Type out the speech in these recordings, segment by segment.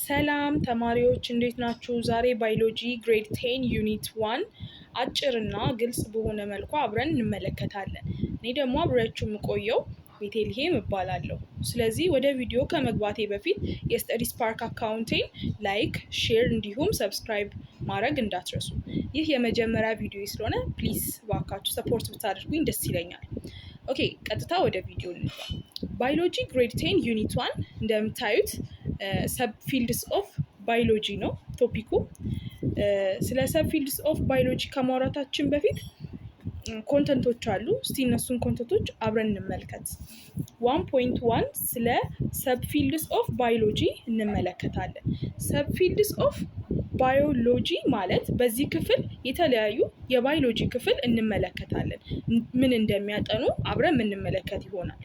ሰላም ተማሪዎች፣ እንዴት ናችሁ? ዛሬ biology grade 10 unit 1 አጭርና ግልጽ በሆነ መልኩ አብረን እንመለከታለን። እኔ ደግሞ አብሬያችሁ የምቆየው ቤቴልሄም እባላለሁ። ስለዚህ ወደ ቪዲዮ ከመግባቴ በፊት የ Study Spark account ኤን like፣ share እንዲሁም subscribe ማድረግ እንዳትረሱ። ይህ የመጀመሪያ ቪዲዮ ስለሆነ please ባካችሁ support ብታደርጉኝ ደስ ይለኛል። Okay፣ ቀጥታ ወደ ቪዲዮ እንግባ። Biology grade 10 unit 1 እንደምታዩት subfields of biology ነው topic ኩ። ስለ subfields of biology ከማውራታችን በፊት content ኦች አሉ። እስቲ እነሱን content ኦች አብረን እንመልከት። 1.1 ስለ subfields of biology እንመለከታለን። Subfields of biology ማለት በዚህ ክፍል የተለያዩ የባዮሎጂ ክፍል እንመለከታለን። ምን እንደሚያጠኑ አብረን የምንመለከት ይሆናል።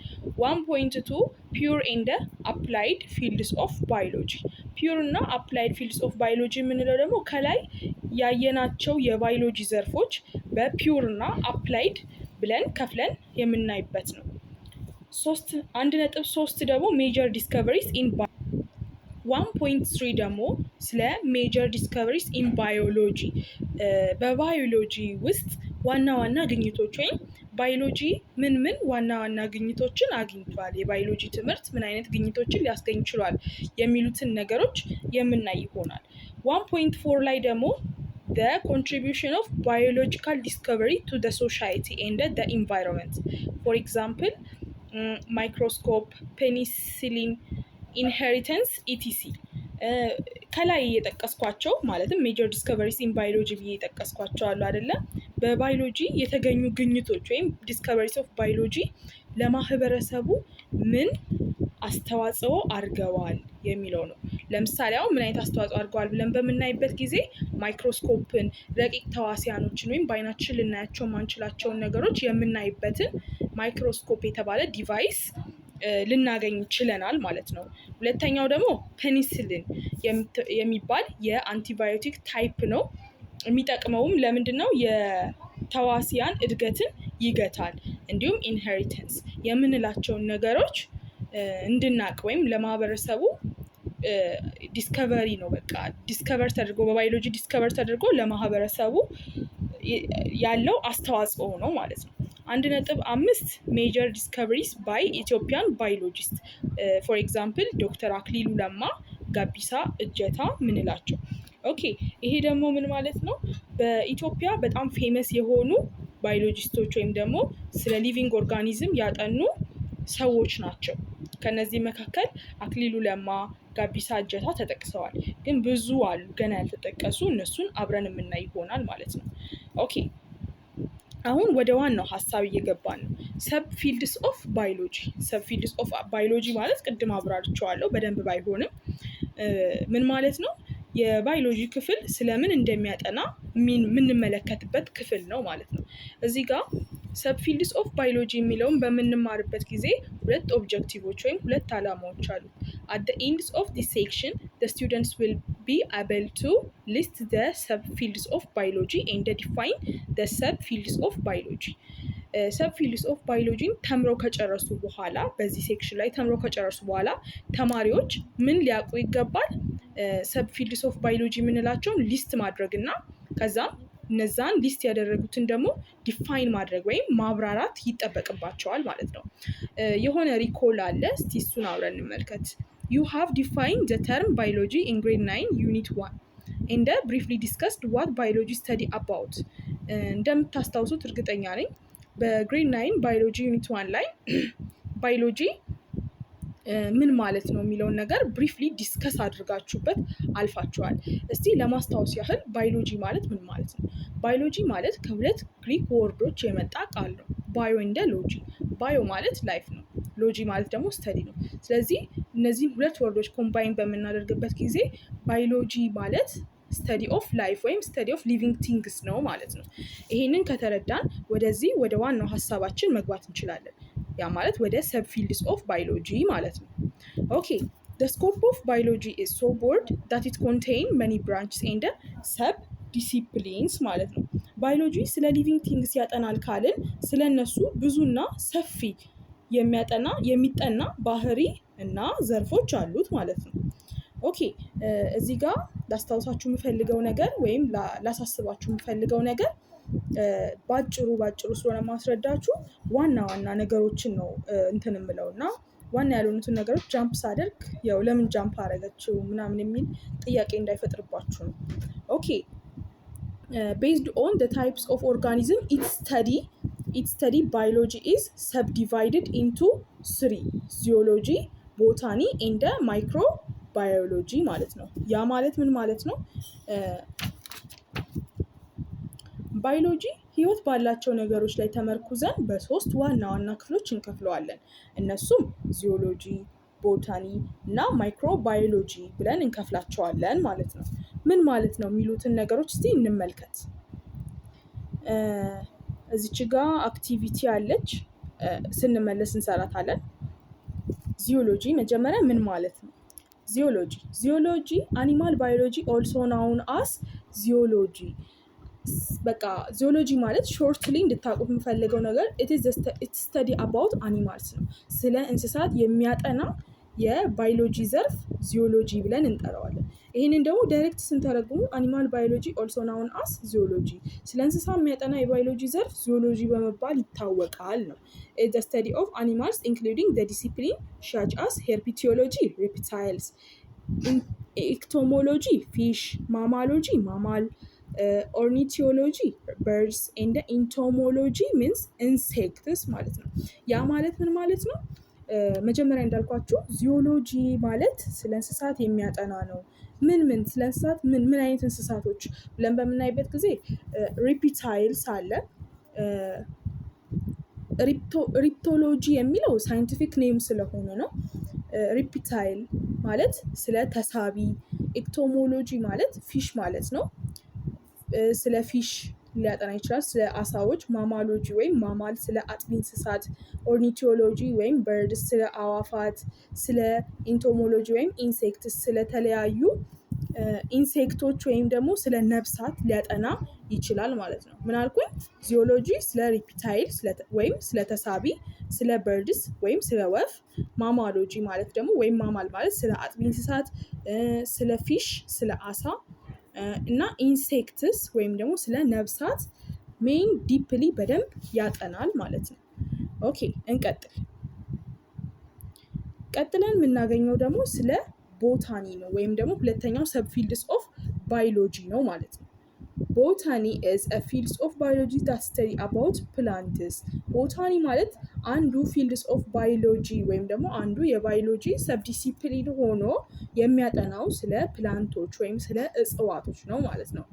1.2 pure and applied fields of biology። Pure እና applied fields of biology የምንለው ደግሞ ከላይ ያየናቸው የባዮሎጂ ዘርፎች በ pure እና applied ብለን ከፍለን የምናይበት ነው። 1.3 ደግሞ major discoveries in፣ 1.3 ደግሞ ስለ major discoveries in biology፣ በባዮሎጂ ውስጥ ዋና ዋና ግኝቶች ወይም ባዮሎጂ ምን ምን ዋና ዋና ግኝቶችን አግኝቷል፣ የባዮሎጂ ትምህርት ምን አይነት ግኝቶችን ሊያስገኝ ችሏል የሚሉትን ነገሮች የምናይ ይሆናል። 1.4 ላይ ደግሞ the contribution of biological discovery to the society and the environment, for example microscope, penicillin, inheritance, etc። ከላይ የጠቀስኳቸው ማለትም major discoveries in biology ብዬ የጠቀስኳቸው አሉ አይደለ? በባዮሎጂ የተገኙ ግኝቶች ወይም discoveries of biology ለማህበረሰቡ ምን አስተዋጽኦ አድርገዋል የሚለው ነው። ለምሳሌ አሁን ምን አይነት አስተዋጽኦ አድርገዋል ብለን በምናይበት ጊዜ ማይክሮስኮፕን፣ ረቂቅ ተዋሲያኖችን ወይም በአይናችን ልናያቸው የማንችላቸውን ነገሮች የምናይበትን ማይክሮስኮፕ የተባለ device ልናገኝ ችለናል ማለት ነው። ሁለተኛው ደግሞ ፔኒሲሊን የሚባል የ antibiotic type ነው። የሚጠቅመውም ለምንድነው? የተዋሲያን እድገትን ይገታል። እንዲሁም inheritance የምንላቸውን ነገሮች እንድናቅ ወይም ለማህበረሰቡ discovery ነው። በቃ discover ተደርጎ፣ በባዮሎጂ discover ተደርጎ ለማህበረሰቡ ያለው አስተዋጽኦ ነው ማለት ነው። 1.5 major discoveries by Ethiopian biologist, for example ዶክተር አክሊሉ ለማ፣ ጋቢሳ እጀታ ምንላቸው። Okay፣ ይሄ ደግሞ ምን ማለት ነው? በኢትዮጵያ በጣም famous የሆኑ biologist ኦች ወይም ደግሞ ስለ living organism ያጠኑ ሰዎች ናቸው። ከነዚህ መካከል አክሊሉ ለማ፣ ጋቢሳ እጀታ ተጠቅሰዋል። ግን ብዙ አሉ ገና ያልተጠቀሱ፣ እነሱን አብረን የምናይ ይሆናል ማለት ነው። Okay፣ አሁን ወደ ዋናው ሀሳብ እየገባን ነው። Subfields of biology። Subfields of biology ማለት ቅድም አብራርቼዋለሁ በደንብ ባይሆንም፣ ምን ማለት ነው? የባዮሎጂ ክፍል ስለምን እንደሚያጠና የምንመለከትበት ክፍል ነው ማለት ነው። እዚህ ጋር subfields of biology የሚለውን በምንማርበት ጊዜ ሁለት objective ኦች ወይም ሁለት ዓላማዎች አሉት። At the ends of this section, the students will be able to list the subfields of biology and define the subfields of biology። Subfields of biology ን ተምረው ከጨረሱ በኋላ፣ በዚህ section ላይ ተምረው ከጨረሱ በኋላ ተማሪዎች ምን ሊያውቁ ይገባል? Subfields of biology የምንላቸውን list ማድረግ እና ከዛም እነዛን list ያደረጉትን ደግሞ define ማድረግ ወይም ማብራራት ይጠበቅባቸዋል ማለት ነው። የሆነ recall አለ። እስቲ እሱን አብረን እንመልከት። You have defined the term biology in grade 9 unit 1 and briefly discussed what biology study about። እንደምታስታውሱት እርግጠኛ ነኝ፣ በ grade 9 biology unit 1 ላይ ባዮሎጂ ምን ማለት ነው የሚለውን ነገር briefly discuss አድርጋችሁበት አልፋችኋል። እስቲ ለማስታወስ ያህል ባዮሎጂ ማለት ምን ማለት ነው? ባዮሎጂ ማለት ከሁለት ግሪክ word ኦች የመጣ ቃል ነው። Bio and logy። Bio ማለት life ነው። Logy ማለት ደግሞ study ነው። ስለዚህ እነዚህን ሁለት word ኦች combine በምናደርግበት ጊዜ ባዮሎጂ ማለት study of life ወይም study of living things ነው ማለት ነው። ይሄንን ከተረዳን ወደዚህ ወደ ዋናው ሀሳባችን መግባት እንችላለን። ያ ማለት ወደ subfields of biology ማለት ነው። Okay, the scope of biology is so broad that it contain many branches and sub disciplines ማለት ነው። ባዮሎጂ ስለ living things ያጠናል ካልን ስለ እነሱ ብዙና ሰፊ የሚያጠና የሚጠና ባህሪ እና ዘርፎች አሉት ማለት ነው። Okay። እዚህ ጋር ላስታውሳችሁ የምፈልገው ነገር ወይም ላሳስባችሁ የምፈልገው ነገር፣ ባጭሩ ባጭሩ ስለሆነ ማስረዳችሁ ዋና ዋና ነገሮችን ነው እንትን የምለው እና ዋና ያልሆኑትን ነገሮች jump ሳደርግ ያው ለምን jump አደረገችው ምናምን የሚል ጥያቄ እንዳይፈጥርባችሁ ነው። Okay, based on the types of organism it study, biology is subdivided into three: zoology, botany and microbiology ማለት ነው። ያ ማለት ምን ማለት ነው? ባዮሎጂ ህይወት ባላቸው ነገሮች ላይ ተመርኩዘን በሶስት ዋና ዋና ክፍሎች እንከፍለዋለን። እነሱም zoology፣ botany እና ማይክሮባዮሎጂ ብለን እንከፍላቸዋለን ማለት ነው። ምን ማለት ነው የሚሉትን ነገሮች እስቲ እንመልከት። እዚች ጋ activity አለች፣ ስንመለስ እንሰራታለን። Zoology መጀመሪያ ምን ማለት ነው? Zoology, animal biology, also known as zoology። በቃ zoology ማለት shortly እንድታውቁት የምፈልገው ነገር study about animals ነው። ስለ እንስሳት የሚያጠና የባዮሎጂ ዘርፍ zoology ብለን እንጠራዋለን። ይህንን ደግሞ direct ስንተረጉሙ animal biology also known as zoology፣ ስለ እንስሳ የሚያጠና የባዮሎጂ ዘርፍ zoology በመባል ይታወቃል ነው። The study of animals, including the discipline such as herpetology, reptiles, ichthyology, fish, mammalogy, mammal, ornithology, birds, and entomology means insects ማለት ነው። ያ ማለት ምን ማለት ነው? መጀመሪያ እንዳልኳችሁ zoology ማለት ስለ እንስሳት የሚያጠና ነው። ምን ምን ስለ እንስሳት፣ ምን ምን አይነት እንስሳቶች ብለን በምናይበት ጊዜ reptiles አለ። Reptology የሚለው scientific name ስለሆነ ነው። Reptile ማለት ስለ ተሳቢ፣ ichthyology ማለት fish ማለት ነው። ስለ fish ሊያጠና ይችላል። ስለ አሳዎች፣ mammalogy ወይም mammal ስለ አጥቢ እንስሳት፣ ornithology ወይም birds ስለ አዋፋት፣ ስለ entomology ወይም insects ስለተለያዩ insect ኦች ወይም ደግሞ ስለ ነፍሳት ሊያጠና ይችላል ማለት ነው። ምን አልኩኝ? Zoology ስለ reptile ወይም ስለ ተሳቢ፣ ስለ birds ወይም ስለ ወፍ፣ mammalogy ማለት ደግሞ ወይም mammal ማለት ስለ አጥቢ እንስሳት፣ ስለ fish ስለ አሳ እና insects ወይም ደግሞ ስለ ነፍሳት main deeply በደንብ ያጠናል ማለት ነው። Okay, እንቀጥል። ቀጥለን የምናገኘው ደግሞ ስለ botany ነው ወይም ደግሞ ሁለተኛው subfields of biology ነው ማለት ነው። Botany is a fields of biology that study about plants። Botany ማለት አንዱ fields of biology ወይም ደግሞ አንዱ የባዮሎጂ sub discipline ሆኖ የሚያጠናው ስለ plant ኦች ወይም ስለ እጽዋቶች ነው ማለት ነው።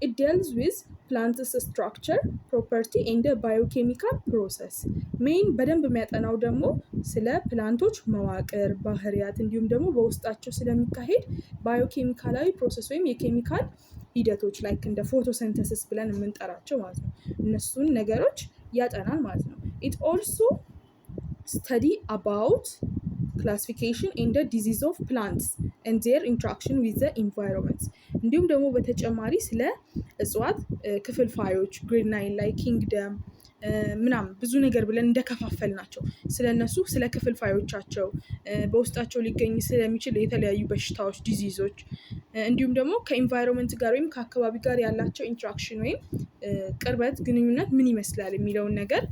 It deals with plants structure, property and biochemical process። Main በደንብ የሚያጠናው ደግሞ ስለ plant ኦች መዋቅር፣ ባህሪያት እንዲሁም ደግሞ በውስጣቸው ስለሚካሄድ ባዮኬሚካላዊ process ወይም የኬሚካል ሂደቶች like እንደ photosynthesis ብለን የምንጠራቸው ማለት ነው። እነሱን ነገሮች ያጠናል ማለት ነው። It also study about classification and disease of plants and their interaction with the environment። እንዲሁም ደግሞ በተጨማሪ ስለ እጽዋት ክፍልፋዮች grade 9 ላይ kingdom ምናምን ብዙ ነገር ብለን እንደከፋፈልናቸው ስለ እነሱ፣ ስለ ክፍልፋዮቻቸው፣ በውስጣቸው ሊገኝ ስለሚችል የተለያዩ በሽታዎች፣ disease ኦች እንዲሁም ደግሞ ከ environment ጋር ወይም ከአካባቢ ጋር ያላቸው interaction ወይም ቅርበት ግንኙነት ምን ይመስላል የሚለውን ነገር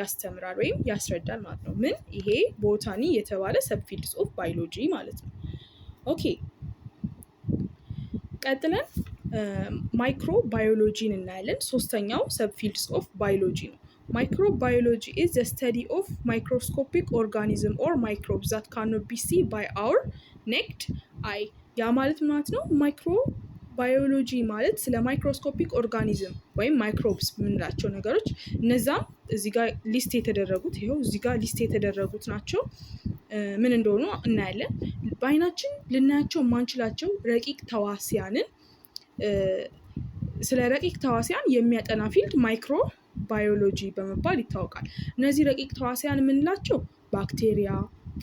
ያስተምራል ወይም ያስረዳል ማለት ነው። ምን ይሄ botany የተባለ subfields of biology ማለት ነው። Okay, ቀጥለን ማይክሮ ባዮሎጂን እናያለን። ሶስተኛው subfields of biology ነው። ማይክሮባዮሎጂ ኢዝ ዘ ስተዲ ኦፍ ማይክሮስኮፒክ ኦርጋኒዝም ኦር ማይክሮብስ ዛት ካኖት ቢ ሲ ባይ አወር ኔክድ አይ። ያ ማለት ምን ማለት ነው? ማይክሮ ባዮሎጂ ማለት ስለ microscopic organism ወይም microbes የምንላቸው ነገሮች፣ እነዛም እዚህ ጋር list የተደረጉት፣ ይኸው እዚህ ጋር list የተደረጉት ናቸው። ምን እንደሆኑ እናያለን። በአይናችን ልናያቸው የማንችላቸው ረቂቅ ተዋሲያንን፣ ስለ ረቂቅ ተዋሲያን የሚያጠና field micro biology በመባል ይታወቃል። እነዚህ ረቂቅ ተዋሲያን የምንላቸው ባክቴሪያ፣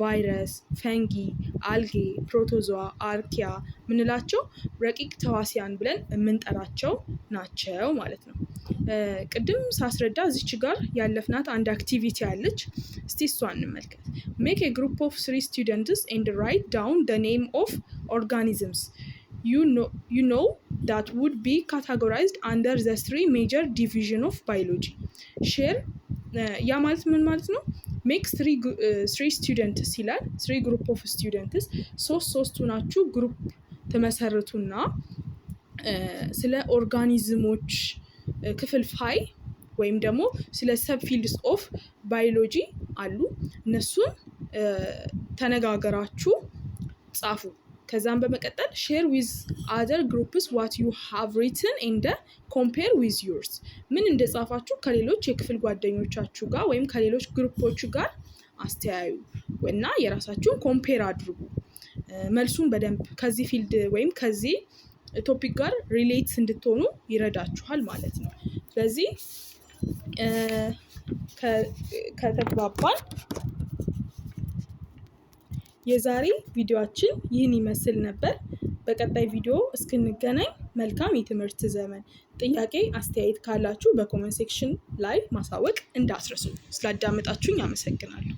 ቫይረስ፣ fungi፣ algae፣ protozoa፣ archaea የምንላቸው ረቂቅ ተዋሲያን ብለን የምንጠራቸው ናቸው ማለት ነው። ቅድም ሳስረዳ እዚች ጋር ያለፍናት አንድ activity አለች። እስቲ እሷን እንመልከት። Make a group of three students and write down the name of organisms you know that would be categorized under the three major division of biology. Share. ያ ማለት ምን ማለት ነው? Make three students ይላል። Three group of students፣ ሶስት ሶስቱ ናችሁ group ትመሰርቱና ስለ organism ኦች ክፍልፋይ ወይም ደግሞ ስለ subfields of biology አሉ፣ እነሱን ተነጋገራችሁ ጻፉ። ከዛም በመቀጠል share with other groups what you have written and compare with yours። ምን እንደጻፋችሁ ከሌሎች የክፍል ጓደኞቻችሁ ጋር ወይም ከሌሎች group ኦች ጋር አስተያዩ እና የራሳችሁን compare አድርጉ። መልሱን በደንብ ከዚህ field ወይም ከዚህ topic ጋር relate እንድትሆኑ ይረዳችኋል ማለት ነው። ስለዚህ ከተግባባን የዛሬ ቪዲዮአችን ይህን ይመስል ነበር። በቀጣይ ቪዲዮ እስክንገናኝ መልካም የትምህርት ዘመን። ጥያቄ አስተያየት ካላችሁ በ comment section ላይ ማሳወቅ እንዳትረሱ። ስላዳመጣችሁኝ አመሰግናለሁ።